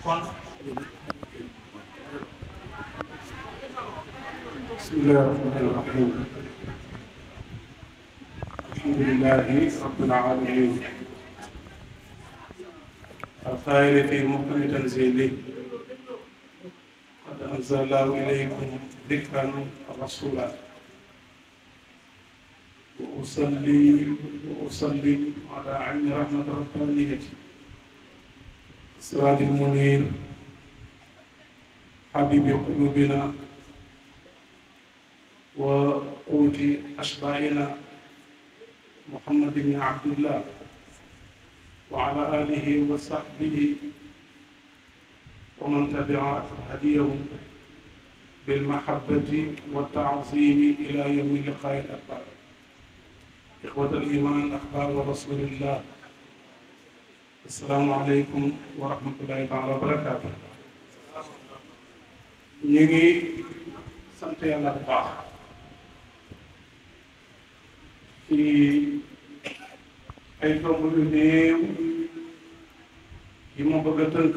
kon bismillahi rahmani rahim alhamdulillahi rabbil alamin الخير في محكم تنزيله قد أنزل الله إليكم ذكرا رسولا وأصلي على عين رحمة ربانية السراج المنير حبيب قلوبنا وقوت أشباعنا محمد بن عبد الله وعلى آله وصحبه ومن تبع هديهم بالمحبة والتعظيم إلى يوم اللقاء الأكبر. إخوة الإيمان أحباب رسول الله، السلام عليكم ورحمة الله تعالى وبركاته. ñu ngi sant Yàlla bu baax ci ay tomb yu néew yi ma bëgg a tënk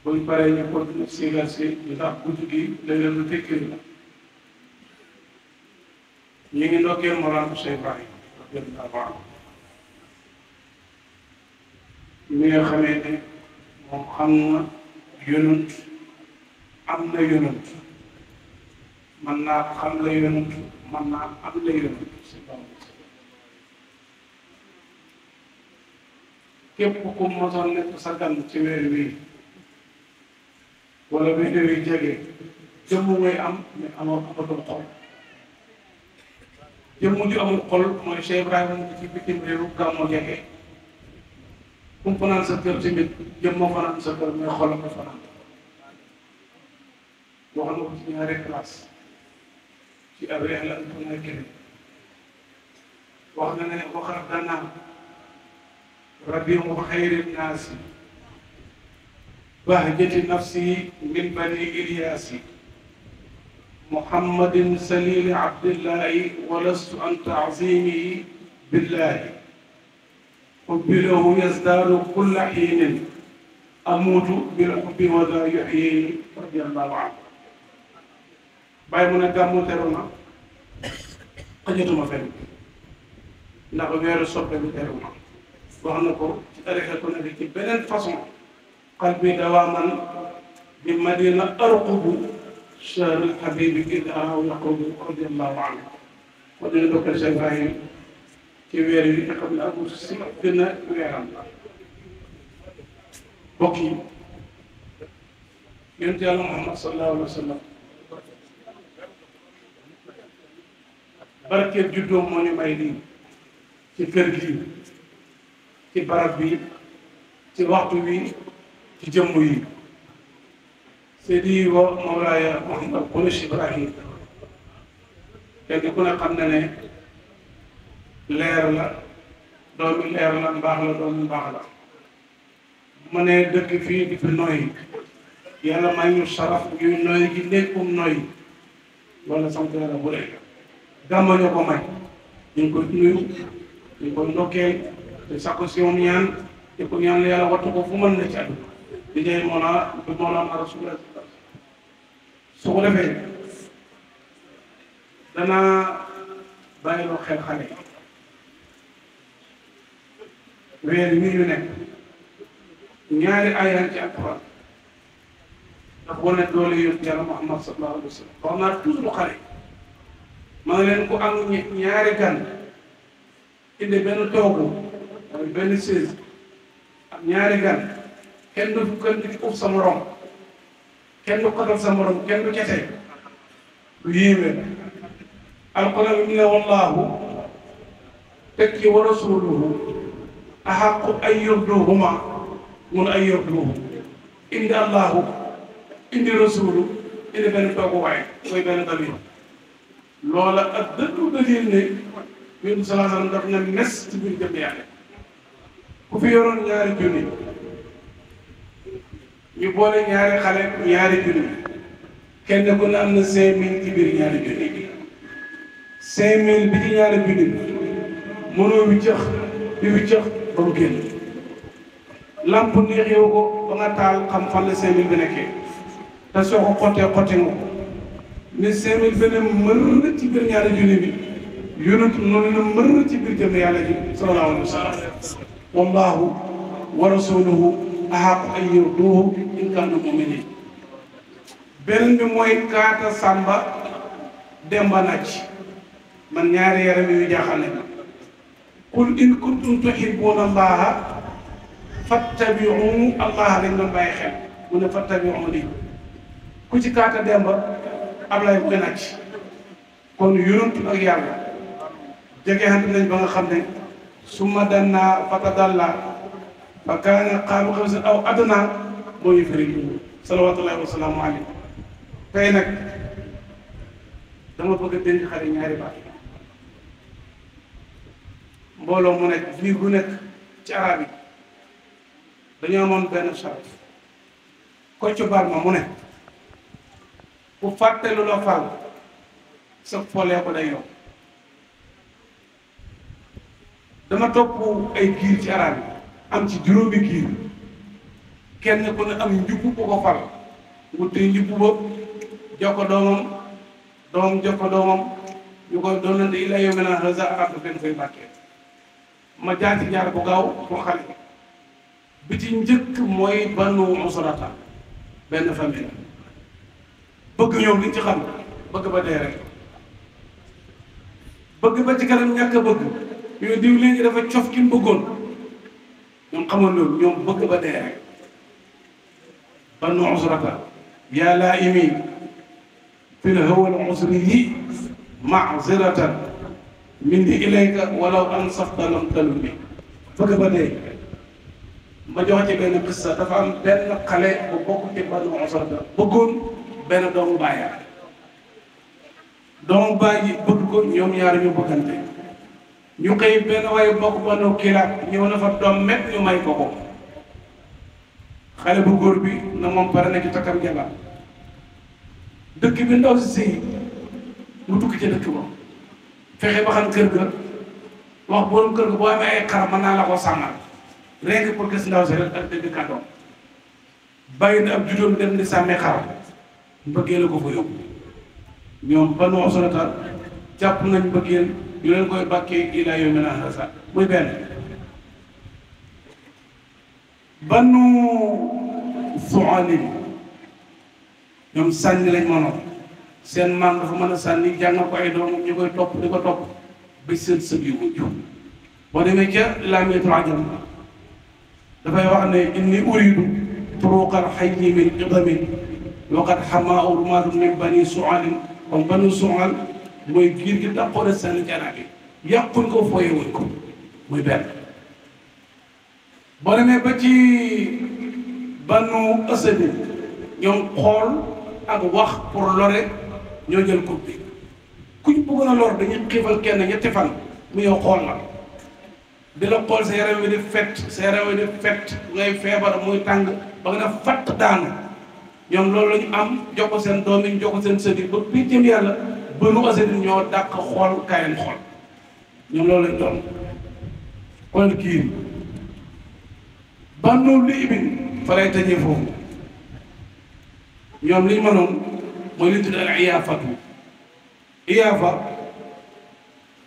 buñ paree ñu continuer sigal si ndax guddi gi léeg-léeg lu tekkil la. ñu ngi ndokkeel Mawlana Cheikh Ibrahim radiyallahu anhu mi nga xamee ne moom xam na yonent am na yonent mën naa xam la yonent mën naa am la yonent képp ku mosoon nekk sa gan ci weer wi wala weer wi jege jëmm ngay am mais amatul xol. jëmm ju amul xol mooy Cheikh Ibrahima mu ci bitim réew gàmmu jege ku mu fanaan sa kër tamit jëmm moo fanaan sa kër mais xol ko fanaan. wax na ko ci ñaari classe ci ar-rihla al-munakira wax na ne waxar danaa rabiu xayri naasi bahjati nafsi min bani Ilyaasi muhammadin salili abdillahi walastu an taazimihi billahi xubbilahu yazdaadu kulla xiinin amuutu bil xubbi wa daa yuxyini radiyallahu anhu. bàyyi mu ne gàmmu teru na xajatuma fenn ndax weeru soppe bi teru na. wax na ko ci tarixa ko nekk ci beneen façon qalbi dawaaman bi madina arqubu shahrul habibi id araw yaqubu radiyallahu anhu. kon dina dokkal Cheikh Ibrahim ci weer yi nga xam ne amul si gën a weeram la. mbokk yi yonent Yàlla Muhammad sallallahu alayhi wa sallam barkeeb juddoom moo ñu may lii ci kër gi ci barab bi ci waxtu wi ci jëmm yi. Seydi wa Mawlaaya Muhammad Quraysh Ibrahim kenn ku ne xam na ne leer la doomi leer la mbaax la doomi mbaax la. mu ne dëkk fii di fi noyyi yàlla may ñu saraf yuy noyyi gi nekkum noyyi loolu sant yàlla bu rëy gàmma ñoo ko may. ñu ngi koy nuyu ñu ngi koy ndokkeel te sakku si moom ñaan te ko ñaan la yàlla wattu ko fu mën na ci àdduna di jëy Mawlana Rasulullah. su ko defee danaa bàyyiloo xel xale yi weer yi ñu nekk ñaari ayaan ci alquran ndax wane doole yonent Yàlla Muhammad sallallahu alayhi wa sallam. wax naa toujours xale ma ne leen ku am ñaari gan indi benn toogu wala benn chaise ak ñaari gan kenn du uf sa morom kenn du xotal sa morom kenn du cete lu yéeme alquran bi mu ne wallahu teg ci wa rasuluhu ahaqu ay yurduhuma mun ay yurduhu indi allahu indi rasulu indi benn toogu waay mooy benn dalil. loola ak dëggu dalil ne yonent bi sallallahu alayhi wa sallam daf ne mes ci biir jëm yàlla. ku fi yoroon ñaari junni ñu boole ñaari xale ñaari junni kenn ku ne am na 5000 ci biir ñaari junni bi 5000 bi ci ñaari junni bi mënoo wiccax di wiccax ba mu génn lamp neex yow ko ba nga taal xam fan la 5000 bi nekkee te soo ko xottee xotti nga ko ni 5000 bi ne mër ci biir ñaari junni bi yonent noonu la mër ci biir jëm yàlla ji sallallahu alayhi wa sallam wallahu wa rasuluhu ahaqqu an yurduhu in kaanu mu'minin beneen bi mooy kaata sàmba demba nacc man ñaari yaram yu jaaxal ne qul in kuntum tuhibbuna allaha fattabi'u allaha lañ doon bàyyi xel mu ne fattabi'u li ku ci kaata demba Ablaye mooy nacc kon yonent ak yàlla jege xante nañ ba nga xam ne summa danna fatadalla fa kaana qaaba qawsayn aw adnaa moo ñu firi salawaatullaahi wa salaamu alayhi tey nag dama bëgg a dénk xale ñaari baat mbooloo mu nekk biir bu nekk ci arab yi dañoo amoon benn charte Kocc Barma mu ne ku fàtte lu la fal sa folee ko day yokk dama topp ay giir ci arab yi am ci juróomi giir kenn ku ne am njubbu bu ko fal wutte njubbu ba jox ko doomam doomam jox ko doomam ñu koy doonante ila yow mena hasa arab benn koy bàkkee ma jaati jaar bu gaaw pour xale bi ci njëkk mooy Banu Usrata benn famille bëgg ñoom liñ ci xam bëgg ba dee rek bëgg ba ci kanam ñàkk a bëgg yooyu diw léegi dafa cof ki mu bëggoon ñoom xamoon loolu ñoom bëgg ba dee rek Banu Usrata yaa laa imi fil hawal usri yi ma'ziratan minni ilayka walaw an safta lam talum bi bëgg ba dee ma jox ci benn qissa dafa am benn xale bu bokk ci Banu Usrata bëggoon benn doomu baayam doomu baay yi bëgg ko ñoom ñaar ñu bëggante ñu xëy benn waaye bokk Banu Kilaab ñëw na fa doom met ñu may ko ko xale bu góor bi na moom pare na ci takkam jabar dëkk bi ndaw si sëy mu tukki ci dëkk ba fexe ba xam kër ga wax borom kër ga boo amee ay xar mën naa la ko sàmmal rekk pour gis ndaw si rek ak dëgg kàddoom bàyyi na ab juróom dem di sàmmee xar mbëggee la ko fa yóbbu ñoom Banu Usrata jàpp nañ mbëggeel ñu leen koy bàkkee ilaa yawmina haazaa muy benn Banu Su'ayb ñoom sànni lañ mënoon seen maam dafa mën a sànni jàngal ko ay doomam ñu koy topp di ko topp ba seen sëb yu mujj boo demee ca Laamiyatul Ajam dafay wax ne inni uridu turuqal hayyi min idamin waqad xamaa urmaatun min bani Su'ayb kon Banu Su'ayb mooy giir gi dàqoon a sànni ci arab yi yàquñ ko fooye wuñ ko muy benn boo demee ba ci Banu Asad ñoom xool ak wax pour lore ñoo jël coupe bi kuñ bëggoon a lor dañuy xiifal kenn ñetti fan mu yow xool la di la xool sa yaram wi di fett sa yaram wi di fett ngay feebar muy tàng ba nga def fatt daanu ñoom loolu la ñu am jox ko seen doom yi jox ko seen sët yi ba bii jëm yàlla Banu Asad ñoo dàq xool kaayam xool ñoom loolu lañ doon kon kii Banu Li'bin fa lay tëjee foofu ñoom liñ mënoon mooy li tudd al iyaafatu iyaafa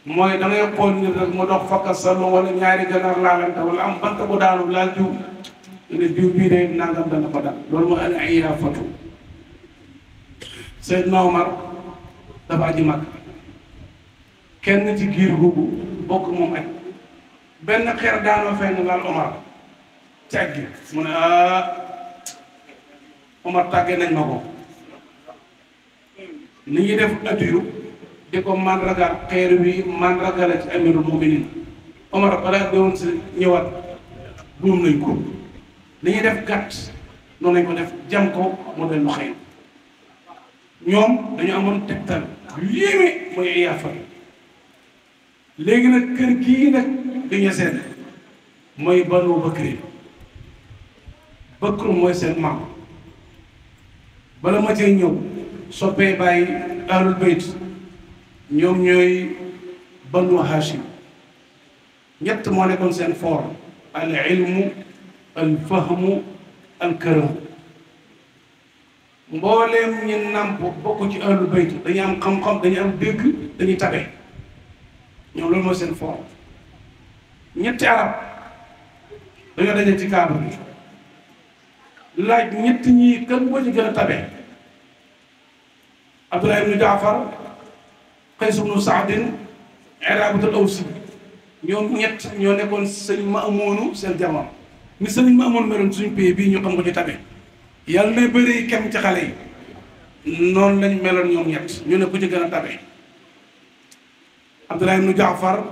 mooy da ngay xool nit rek mu dox fakka salon wala ñaari ganaar laalante wala am bant bu daanu laal jiw ne jiw bii de nangam dana ko dal loolu mooy al iyaafatu Seydina Omar dafa aji mag kenn ci giir googu bokk moom aj benn xeer daanoo fenn laal Omar càggi mu ne Omar tàggee nañ ma ko ni ñuy def adiyu di ko mandragal xeer wi mandragal ci amirul muminin Omar balaa doon si ñëwaat buum nañ ko ni ñuy def gàtt noonu lañ ko def jam ko mu dellu xëy ñoom dañu amoon tegtal yéeme mooy iyaafa léegi nag kër gii nag dañu seen mooy Banu Bakri Bakru mooy seen maam bala ma cee ñëw soppee bàyyi ahlul bayt ñoom ñooy Banu Hashim ñett moo nekkoon seen foor al ilmu alfahmu alkaram mbooleem ñi nàmp bokk ci ahlu bayt dañuy am xam-xam dañuy am dégg dañuy tabe ñoom loolu mooy seen forme ñetti arab dañoo daje ci kaaba bi laaj ñetti ñii kan moo ci gën a tabe Abdullah ibnu Jaafar Qays ibnu Saadin Iraabatul Awsi ñoom ñett ñoo nekkoon sëñ Maamoonu seen jamono ni sëñ Maamoon meloon suñu pays bii ñu xam ko ci tabe yàlla na bëri kem ci xale yi noonu lañ meloon ñoom ñett ñu ne ku ci gën a tabe Abdullah ibnu Jaafar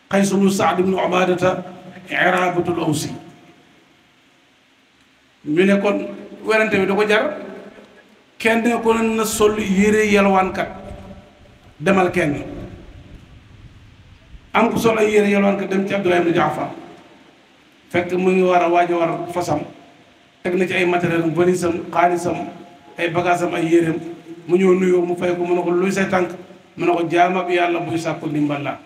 Qays ibnu Saad ibnu Ubaadata Iraabatul Awsi ñu ne kon werante bi da ko jar kenn ne ko na sol yére yalwaankat demal kenn am ko sol ay yére yalwaankat dem ci Abdullah ibnu Jaafar fekk mu ngi war a waaj a war fasam teg na ci ay matériel am valisam xaalisam ay bagaasam ay yéreem mu ñëw nuyoo mu fay ko mu ne ko luy say tànk mu ne ko jaama bi yàlla buy sàkku ndimbal la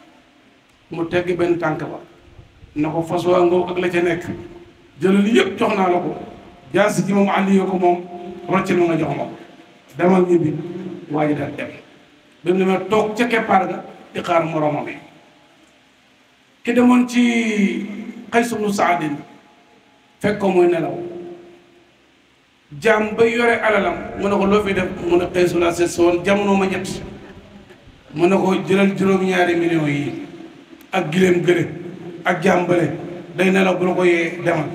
mu tegg benn tànk ba na ko fas waa ngoo ak la ca nekk jëlal yëpp jox naa la ko jaasi ji moom àlli yoo ko moom rocc na nga jox ma ko demal ñibbi waa ji daal dem ba mu demee toog ca keppaar ga di xaar moromam bi ki demoon ci Qays ibnu Saadin fekk ko muy nelaw jaam ba yore alalam mu ne ko loo fi def mu ne Qays la seet si woon jamono ma ñett mu ne ko jëlal juróom-ñaari millions yi ak gileem gële ak jaam bële day nelaw bu la ko yee demal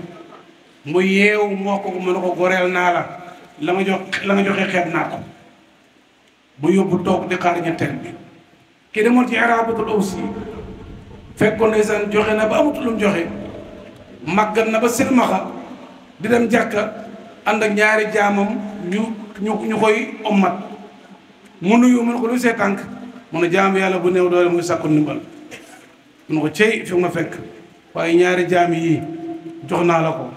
mu yeewu moo ko mu ne ko goreel naa la nga joxe xeeb naa ko bu yóbbu toog di xaar ñetteel bi ki demoon ci Iraabatul Awsi fekkoon ndeysaan joxe na ba amatul lu mu joxe màggat na ba silmaxa di dem jàkka ànd ak ñaari jaamam ñu koy ommat mu nuyu mu ne ko luy see tànk mu ne jaamu yàlla bu néew doole muy sàkku ndimbal mu ne ko cey fi nga fekk waaye ñaari jaam yi jox naa la ko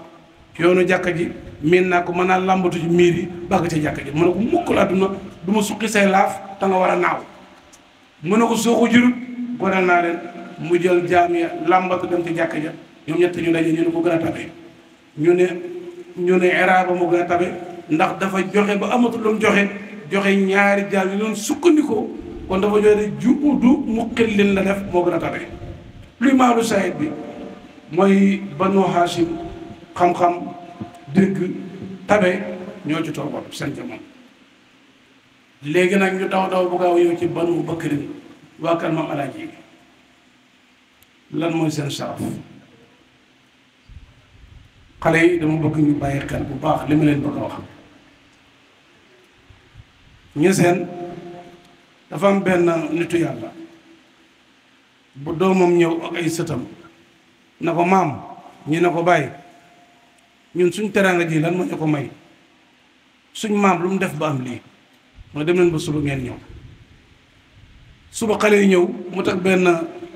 yoonu jàkka ji miin naa ko mën naa làmbatu ci miir yi bàgg ci jàkka ji mu ne ko mukk la duna du ma suqi say laaf te nga war a naaw mu ne ko soo ko jurut goreel naa leen mu jël jaam ya làmbatu dem ci jàkka ja ñoom ñett ñu daje ñu ne ko gën a tabe ñu ne Iraaba mu gën a tabe ndax dafa joxe ba amatul lu mu joxe ñaari jaam yi doon sukkandikoo kon dafa joxe juudu mu xillin la def moo gën a tabe luy maalu sayid bi mooy Banu Haashim xam-xam dégg tabe ñoo ci toogoon seen jamono léegi nag ñu daw bu gaaw yow ci Banu Bakrin waa kan maam Alaaji lan mooy seen saraf xale yi dama bëgg ñu bàyyi xel bu baax li ma leen bëgg a wax ñeseen dafa am benn nitu yàlla bu doomam ñëw ak ay sëtam na ko maam ñi ne ko bàyyi ñun suñ teraanga ji lan moo ñu ko may suñ maam lu mu def ba am lii mooy dem leen ba suba ngeen ñëw suba xale yi ñëw mu teg benn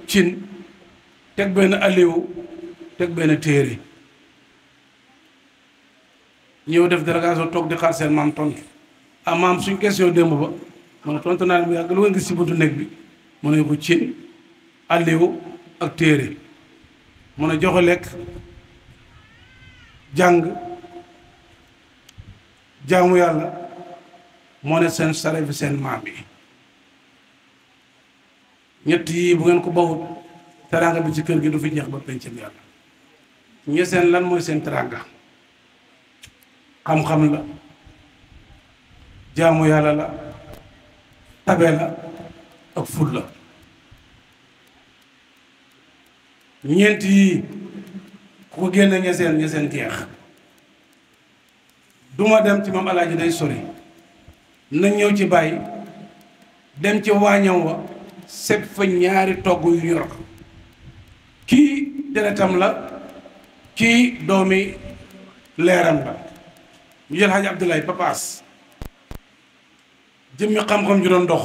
cin teg benn aliw teg benn téere ñëw def délégation toog di xaar seen maam tontu ah maam suñ question démb ba mu ne tontu naa ne bu yàgg lu nga gis ci buntu néeg bi mu ne ko cin aliw ak téere mu ne joxe lekk jàng jaamu yàlla moo ne seen sare fi seen maam yi ñett yii bu ngeen ko bawut teraanga bi ci kër gi du fi jeex ba pencam yàlla ñeseen lan mooy seen teraanga xam-xam la jaamu yàlla la tabe la ak ful la ñeent yii ku ko génne ñeseen jeex duma dem ci maam Alaaji day sori nañ ñëw ci bàyyi dem ci waañam wa set fa ñaari togg yu ñor kii deretam la kii doomi leeram la ñu jël Xaaji Abdoulaye papaas jëmmi xam-xam ju doon dox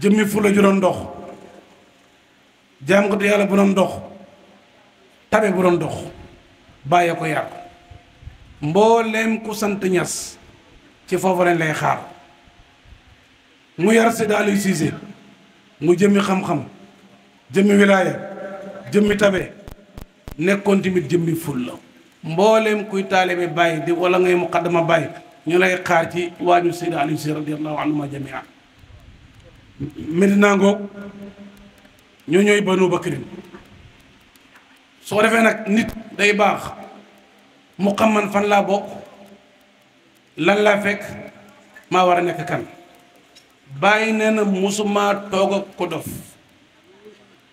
jëmmi fula ju doon dox jaam ko te yàlla bu doon dox tabe bu doon dox bàyyee ko yar mbooleem ku sant ñas ci foofu lañ lay xaar mu yar si daal siise mu jëmmi xam-xam jëmmi wilaaya jëmmi tabe nekkoon tamit jëmmi ful la mbooleem kuy taalibe Baay di wala ngay muqaddama Baay ñu lay xaar ci waañu Seydi Aliou Sy radiyallahu anhuma jamia Medina ngoog ñoo ñooy Banu Bakrin soo defee nag nit day baax mu xam man fan laa bokk lan laa fekk maa war a nekk kan Baay nee na musuma toog ak ko dof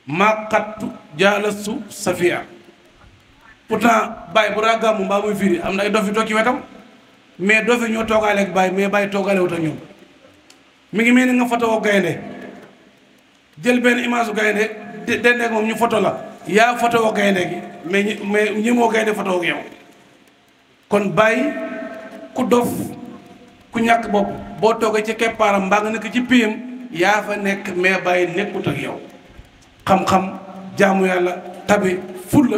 maa xattu jaalastu safiya pourtant Baay bu daa gàmmu mbaa muy firi am na ay dof yu toog ci wetam mais dof yi ñoo toogaale ak Baay mais Baay toogaale wut ak ñoom mi ngi mel ni nga foto gaynde jël benn image u gaynde dendeeg moom ñu foto la yaa foto gaynde gi mais ñi moo gaynde foto ak yow kon Baay ku dof ku ñàkk bopp boo toogee ci keppaaram mbaa nga nekk ci piyam yaa fa nekk mais Baay nekkut ak yow xam-xam jaamu yàlla tabe fulla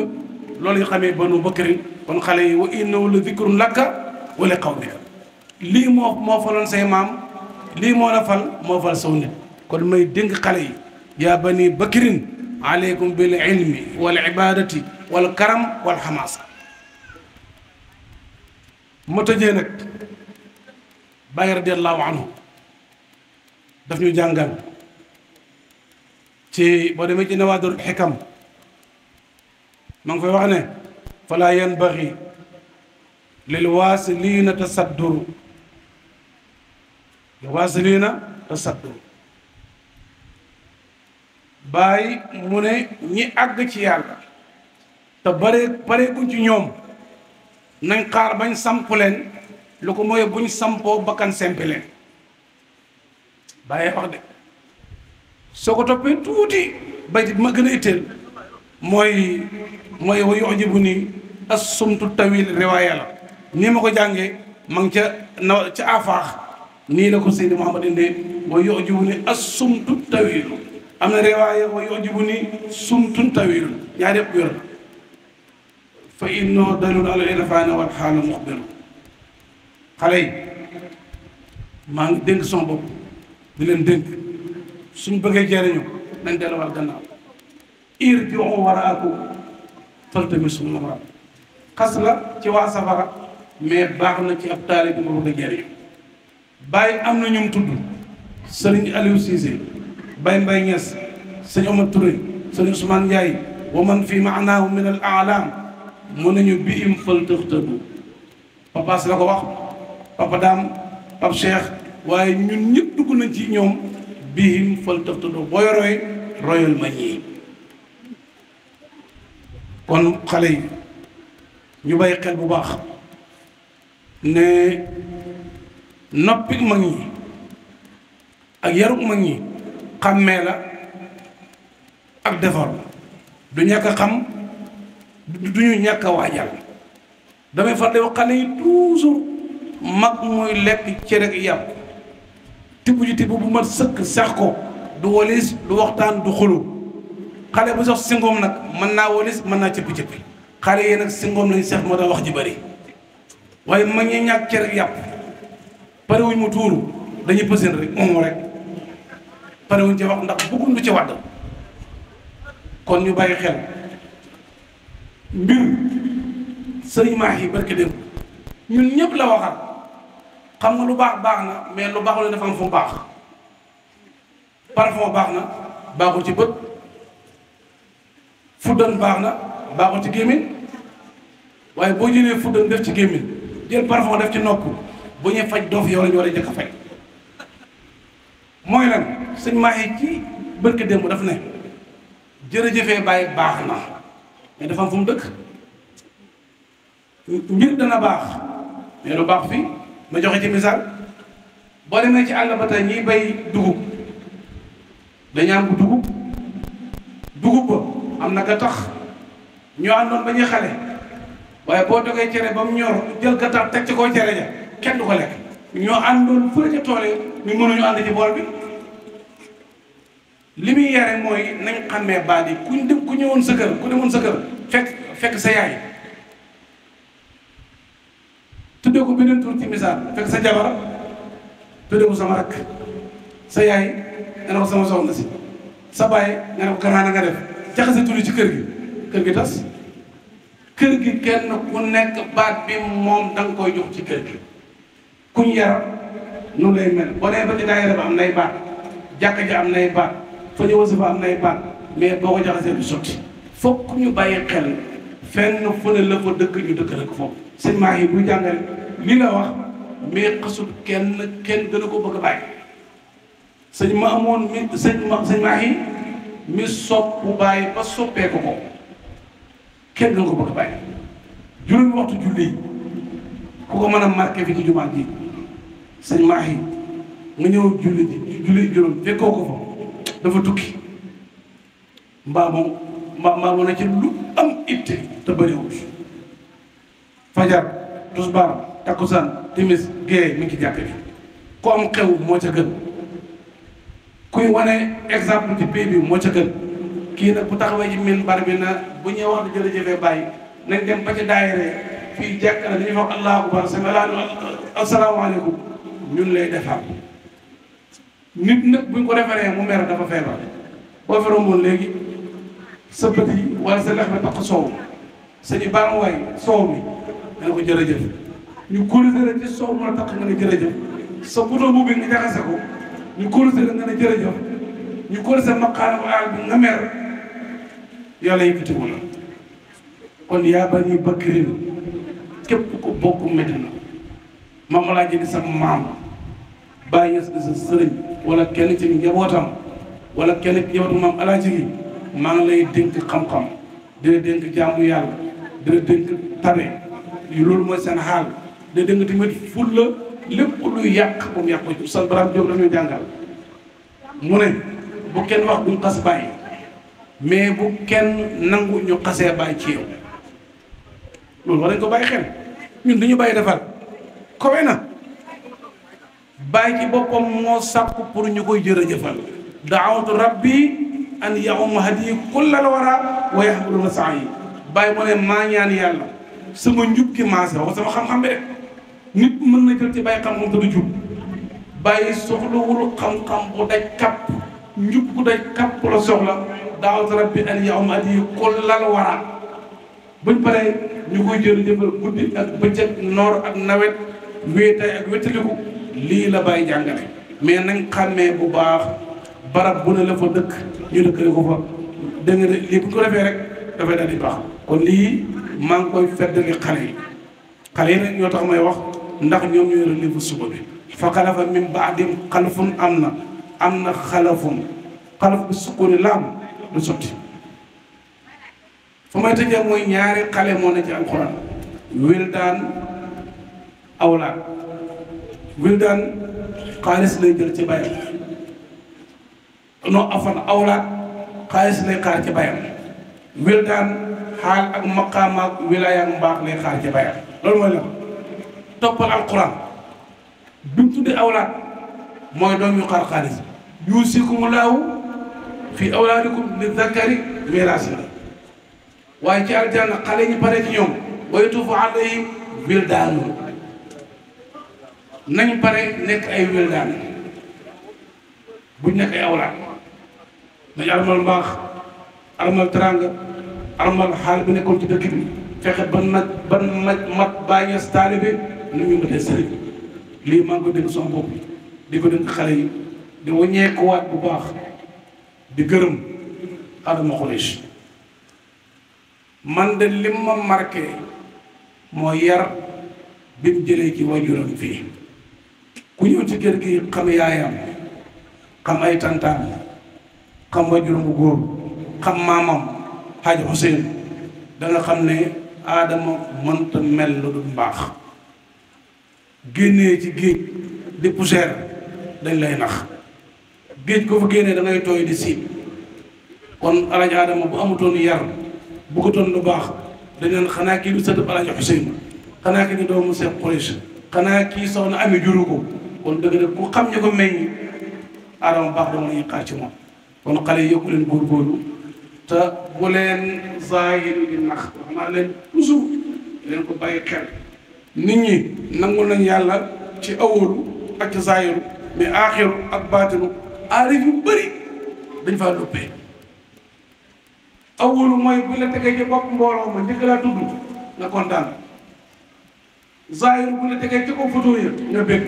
loolu yu xamee Banu Bakrin kon xale yi wa innahu la zikrun laka wa li qawmika lii moo faloon say maam lii moo la fal moo fal saw nit kon may dénk xale yi yaa Bani Bakrin aleykum bil ilmi wal ibadati wal karam wal xamaasa ma tëjee nag Baay radiallahu anhu daf ñu jàngal ci boo demee ci Nawaadirul Xikam ma ngi fay wax ne falaa yanbaghi lil waasiliina tasadduru Baay mu ne ñi àgg ci yàlla te bare kuñ ci ñoom nañ xaar bañ samp leen lu ko mooy buñ sampoo bakkan sempi leen Baay wax de soo ko toppee tuuti bay bi ma gën a itteel mooy wa yu'jibuni as-sumtu tawil riwaaya la nii ma ko jàngee ma ngi ca afaax nii la ko Seydi Mouhamad indee wa yu'jibuni as-sumtu tawilu am na riwaaya wa yu'jibuni sumtun tawilu ñaar yëpp yor fa innahu dalilun ala irfaani wal xaala muxbiru xale yi maa ngi dénk son bopp di leen dénk suñ bëggee jëriñu nañ delluwaat gannaaw irji'u waraakum faltamisu nuuran xas la ci waa safara mais baax na ci ab taalibe bi nga bëgg a jëriñu Baay am na ñum tudd Sëriñ Aliou Cissé Baye Mbaye Niass sëñ Omar Touré sëñ Ousmane Ndiaye wa man fi maanaahu min al a'laam mu nañu bi im faltaxtadu papaas la ko wax papa daam pap Cheikh waaye ñun ñëpp dugg nañ ci ñoom bihim faltaxtadu booy royal ma ñii kon xale yi ñu bàyyi xel bu baax ne noppi mag ñi ak yarug mag ñi xàmmee la ak defar la du ñàkk a xam du ñu ñàkk a waajal damay far de wax xale yi toujours mag muy lekk cere ak yàpp tibb ji tibb bu mat sëkk sax ko du walis du waxtaan du xulu xale bu sax singoom nag mën naa walis mën naa cëppi-cëppi xale yi nag singoom lañ seex moo tax wax ji bëri waaye mag ñi ñàkk cere ak yàpp pare wuñ mu tuuru dañuy pëseen rek moom rek pare wuñ ci wax ndax bëgguñ lu ci wàdd kon ñu bàyyi xel mbir sëriñ maax yi barke dem ñun ñëpp la waxal xam nga lu baax baax na mais lu baaxul dafa am fu baax parfum baax na baaxul ci bët fuddan baax na baaxul ci gémmiñ waaye boo jëlee fuddan def ci gémmiñ jël parfum def ci nopp bu ñuy faj doof yow la ñu war a jëkk a faj mooy lan sëñ maax yi ci barke démb daf ne jërëjëfee Baay baax na mais dafa am fu mu dëkk mbir dana baax mais lu baax fii ma joxe ci misaal boo demee ci àll ba tey ñiy bay dugub dañu am bu dugub ba am na gattax ñoo àndoon ba ñuy xale waaye boo dogee cere ba mu ñor jël gattax teg ci koo cere ja kenn du ko lekk ñoo àndoon fële ca tool ñu mënuñu ànd ci bool bi li muy yare mooy nañ xàmmee baat yi ku ñëwoon sa kër ku demoon sa kër fekk sa yaay tuddee ko beneen tur ci misaal fekk sa jabar tuddee ko sama rakk sa yaay nga ne ko sama soxna si sa baay nga ne ko ganaana nga def jaxase turi ci kër gi tas kër gi kenn ku nekk baat bi moom da nga koy jox ci kër gi kuñ yar nu lay mel boo nee ba ci daayira ba am nay baat jàkka ji am nay baat fa ñu wasifa am nay baat mais boo ko jaxasee du sotti fokk ñu bàyyi xel fenn fu ne la fa dëkk ñu dëkk rek foofu sëñ maa yi buy jàngale li la wax mais xasul kenn dana ko bëgg a bàyyi sëñ ma amoon mi sëñ maa yi mi sopp bu bàyyi ba soppee ko kenn dana ko bëgg a bàyyi juróomi waxtu julli ku ko mën a marqué fi ci jumaa ji sëñ maa yi nga ñëw julli juróom fekkoo ko fa dafa tukki mbaa moom na ci lu am itte te bëriwul fajar tusbaar takkusaan timis géey mi ngi ci jàkk bi ku am xew moo ca gën kuy wane exemple ci pays bi moo ca gën kii nag bu taxawee ci minbar bi na bu ñuy wax di jërëjëfee bàyyi nañ dem ba ci daayira fii jàkk na dañuy wax allahu akbar asalaamaaleykum ñun lay defar nit nag buñ ko defaree mu mer dafa feebar boo fi romboon léegi sa bët yi wala sa lex bi tax soow sañu baam waay soow mi nga ne ko jërëjëf ñu corrigé rek ci soow mu la tax nga ne jërëjëf sa buto bu bi nga jaxase ko ñu corrigé rek nga ne jërëjëf ñu corrigé maqaana bu aal bi nga mer yàlla yëkkatiwu la kon yaa bani bakrin képp ko bokk Medina maam laa jëndi sa maam bàyyi sa sëriñ wala kenn ci njabootam wala kenn ci njabootam maam alaaji gi maa ngi lay dénk xam-xam di la dénk jaamu yàlla di la dénk tabe loolu mooy seen xaal di la dénk tamit fulla lépp luy yàq ba mu yàq ko ci Oustaz Brahima Diop la ñuy jàngal mu ne bu kenn wax buñ xas bàyyi mais bu kenn nangu ñu xasee bàyyi ci yow loolu war nañ ko bàyyi xel ñun dañu bàyyi defar kowe na bàyyi ci boppam moo sàkku pour ñu koy jërëjëfal daawatu rabbi an yauma hadi kullal wara wa yahmuduna saa yi bàyyi mu ne maa ñaan yàlla sama njub gi maase wax sama xam-xam bi rek nit mën na jël ci bàyyi xam-xam te du jub bàyyi soxlawul xam-xam bu daj kapp njub bu daj kapp la soxla daawatu rabbi an yauma hadi kullal wara buñ paree ñu koy jërëjëfal guddi ak bëccëg noor ak nawet wéetaay ak wétaliku lii la bàyyi jàngale mais nañ xàmmee bu baax barab bu ne la fa dëkk ñu dëkkale ko fa dégg nga lii bu ñu ko defee rek dafay daal di baax kon lii maa ngi koy feddali xale yi nag ñoo tax may wax ndax ñoom ñooy relève suba bi fa xalafa min baadim xalafun am na xalaf bi sukkooni laam du sotti fa may tëjee mooy ñaari xale moo ne ci alxuraan wildaan awlaad wildaan xaalis lay jël ci bayam non afan awlaad xaalis lay xaar ci bayam wildaan xaal ak maqaam ak wilaaya ak mbaax lay xaar ci bayam loolu mooy la toppal alquran bi mu tuddee awlaad mooy doom yu xaar xaalis yuusikumulaahu fi awlaadikum li zakari miraas la waaye ci aljanna xale ñi pare ci ñoom wa yatuufu alayhim wildaanu nañ pare nekk ay wildaan buñ nekk ay awlaad nañ armal mbaax armal teranga armal xaal bi nekkoon ci dëkk bi fexe ban mat bàññees taalibe nu ñu matee sëriñ lii maa ngi ko dégg sama bopp di ko dégg xale yi di waññeekuwaat bu baax di gërëm Adama Khoureychi man de lim ma marqué mooy yar bi mu jëlee ci wajuram fii ku ñëw ci kër gi xam yaayam xam ay tantaam xam wajuram bu góor xam maamam Hadj Hussein da nga xam ne Adama mënta mel lu dul mbaax génnee ci géej di poussière dañ lay nax géej ko fa génnee da ngay tooy di siit kon alaaj Adama bu amutoon yar bu ko toon lu baax dañ leen xanaa kii du sëtëb alaaj Hussein xanaa kii di doomu Seex Khoureychi xanaa kii soxna Ami juru ko kon dëgg dëgg ku xam ñu ko meññ Adama baax dama lañuy xaar ci moom kon xale yi yokku leen góorgóorlu te bu leen zaahiru di nax wax naa leen toujours leen ko bàyyi xel nit ñi nangul nañ yàlla ci awalu ak ci zaahiru mais aaxiru ak baatinu aarif yu bëri dañ faa luppee awalu mooy bu la tegee ci bopp mbooloo ma njëkk laa tudd nga kontaan zahir bu la tegee ci kaw photo yi nga bëgg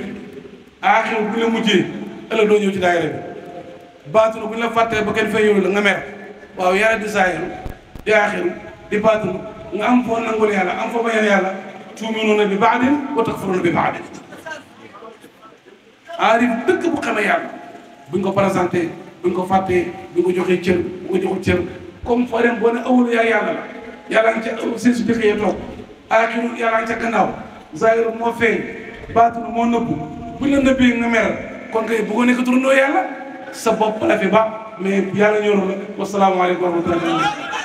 aaxir bu la mujjee ëllëg doo ñëw ci daayira bi baatunu bu ñu la fàttee ba kenn fay yow la nga mer waaw yàlla di zahir di aaxir di baatunu nga am foo nangul yàlla am foo bañal yàlla tuuminuuna bi baadin wa takfuruuna bi baadin aarif dëkk bu xamee yàlla buñ ko présenté buñ ko fàttee buñ ko joxee cër bu ko joxul cër comme foo dem boo ne awul yaa yàlla la yàlla nga ca seen su dëkkee toog aaxiru yàlla nga ca gannaaw zaahiru moo feeñ baatinu moo nëbbu buñ la nëbbee nga mer kon kay bu ko nekk turandoo yàlla sa bopp la fi ba mais yàlla ñëw la wasalaamaaleykum wa rahmatulah